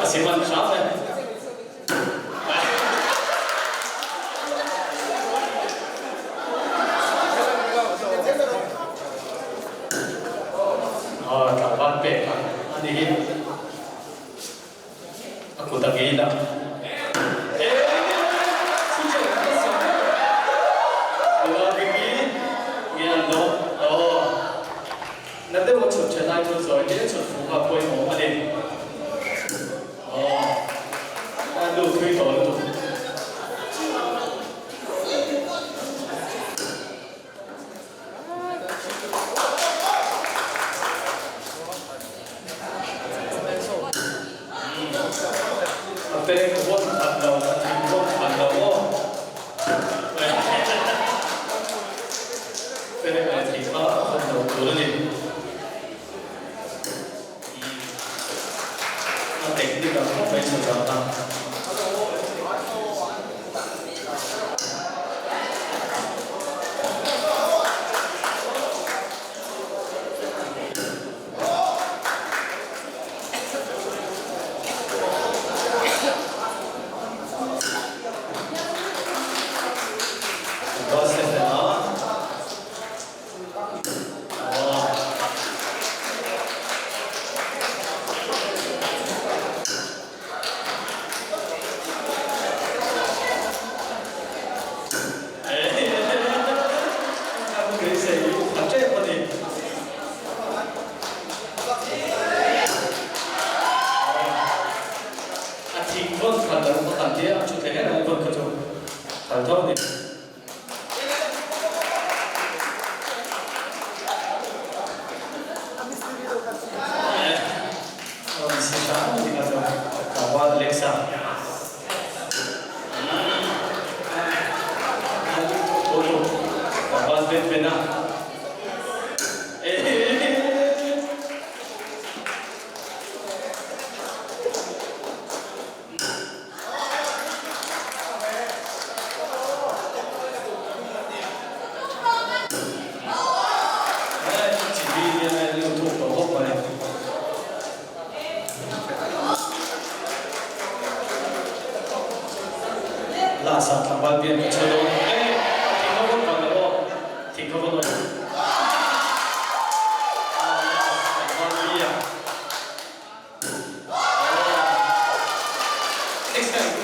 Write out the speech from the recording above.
A si hman hram e. Tlangval pek a ni hi. A kut a ngei la. Na deuh a chhut ṭhen ai chu zawi te chhut fuh kha pawimawh a ni. Aw, a nu thui tawh lutuk. A pek vawn khat lo, a thing vawn khat lo aw. Pek leh thing kha a vawn lo tur a ni. A technique ang khawp mai chhun dan a. Bus te a. A thing vawn khat lo pakhat hi a thu thei reng ang vawn kha chu phal tho a ni. Last ah tlangval pian ka chho dawn e thing kha vawn vang lo aw thing kha vawn aw tlangval bia. Next time.